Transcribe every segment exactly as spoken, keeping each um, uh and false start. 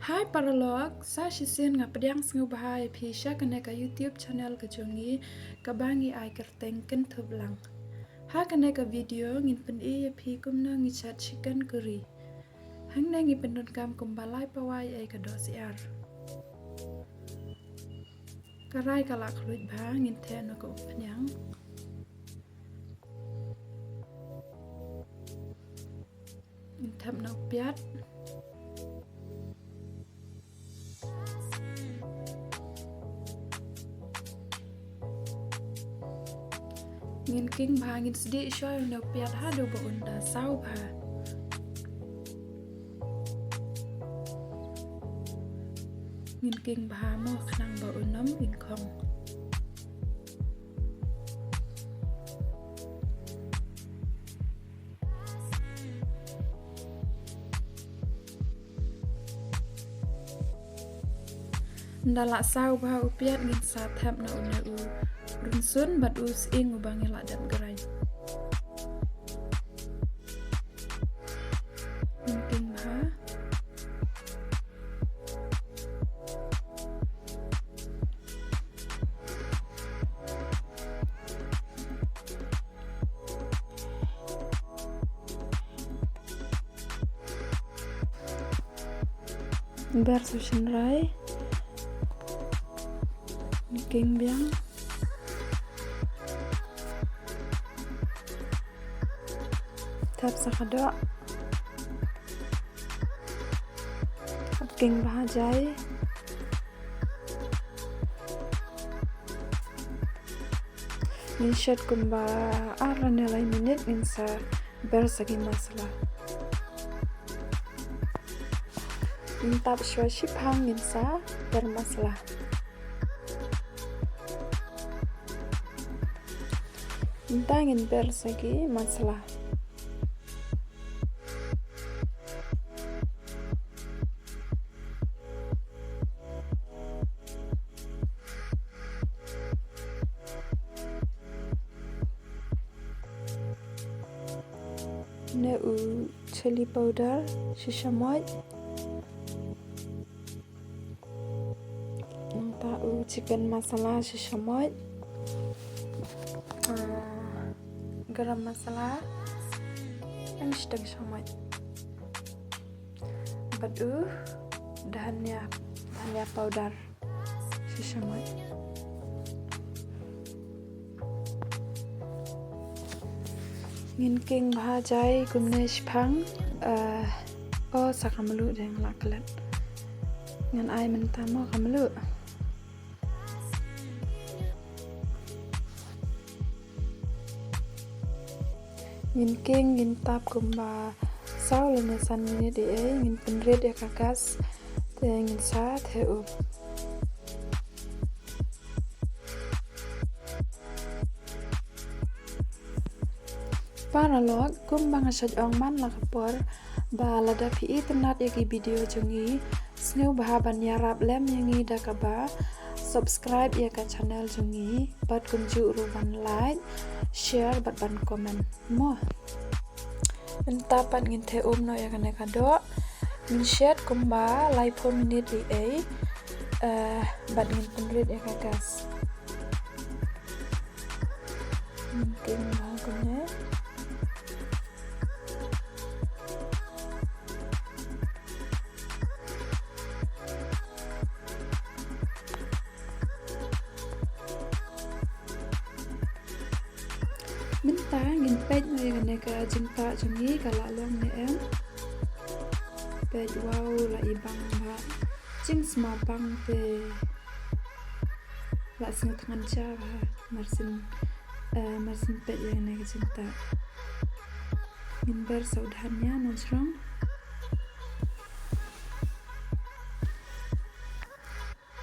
Hi paralok, sa shisien nga pdiang sngewbha ïa phi sha kane ka YouTube channel ka jong ngi, kaba ngi ai kyrteng Kynthup Lang. Ha kane ka video ngin pyni ïa phi kumno ngi chet chicken curry. Hangne ngi pyndonkam kumba lai pawai ei ka dohsyiar. Karai ka la khluit bha, ngin thep noh ka umphniang. Ngin thep noh u piat. Ngin king bha, ngin sdieh shuwa ïa une u piat haduh ba un da saw bha. Ngin king bha mo khnang ba un ym ingkhong. Ynda la saw bha u piat ngin sa thep noh une u rynsun bad u sying uba ngi la dep grind. Ngin king bha. Ber sa u shynrai. King biang. Thep sa ka doh. King bha jai. Ngin shet kumba ar ne lai minit ngin sa ber sa ki masala. Ngin tap shuwa shiphang ngin sa ber masala. Mynta ngin ber sa ki masala. Ne u chili powder shi shamoit. Nangta u chicken masala shi shamoit. Ah, garam masala em shiteng shamoit. Bad u dhania, dhania powder shi shamoit. Ngin king bha jai kumne shiphang. Eh, oh, sa ka mluh dang la klet. Ngan ai mynta mo ka mluh. Ngin king, ngin tap kumba saw lane san minit ei, ngin pynrit ïa ka gas, te ngin sa theh um. Paralok, kumba nga shait ong man la ka por, ba lada phi itynnad ïa ki video jong ngi, sngewbha ban ïarap lem ïa ngi da kaba subscribe ïa ka channel jong ngi, bad kumjuh ruh ban like, share bad ban comment. Mo. Mynta pat ngin theh um noh ïa kane ka doh. Ngin shet kumba laiphew minit ei ei. Eh, bad ngin pynrit ïa ka gas. Ngin king bha kumne. Mynta ngin peit noh ïa kane ka jingtah jong ngi ka la long ne em. Peit, wow, la i bang bha. Jingsma bang te. La sngewthngan sha bha. Mar syn, eh, mar syn peit ïa kane ka jingtah. Ngin ber sa u dhania na jrong.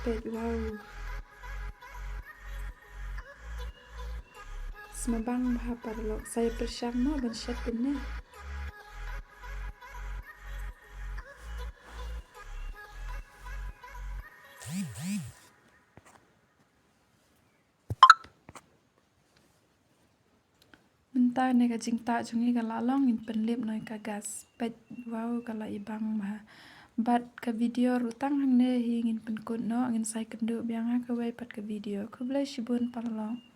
Peit, wow. Sma bang bha paralok, sa ïa pyrshang mo ban shet kumne. Mynta ne ka jingtah jong ngi ka la long, ngin pynlip noh ïa ka gas. Peit, wow, ka la i bang bha. Bad ka video ruh tang hangne hi ngin pynkut noh, ngin sa ïakynduh biang ha kawei pat ka video. Khublei shibun paralok.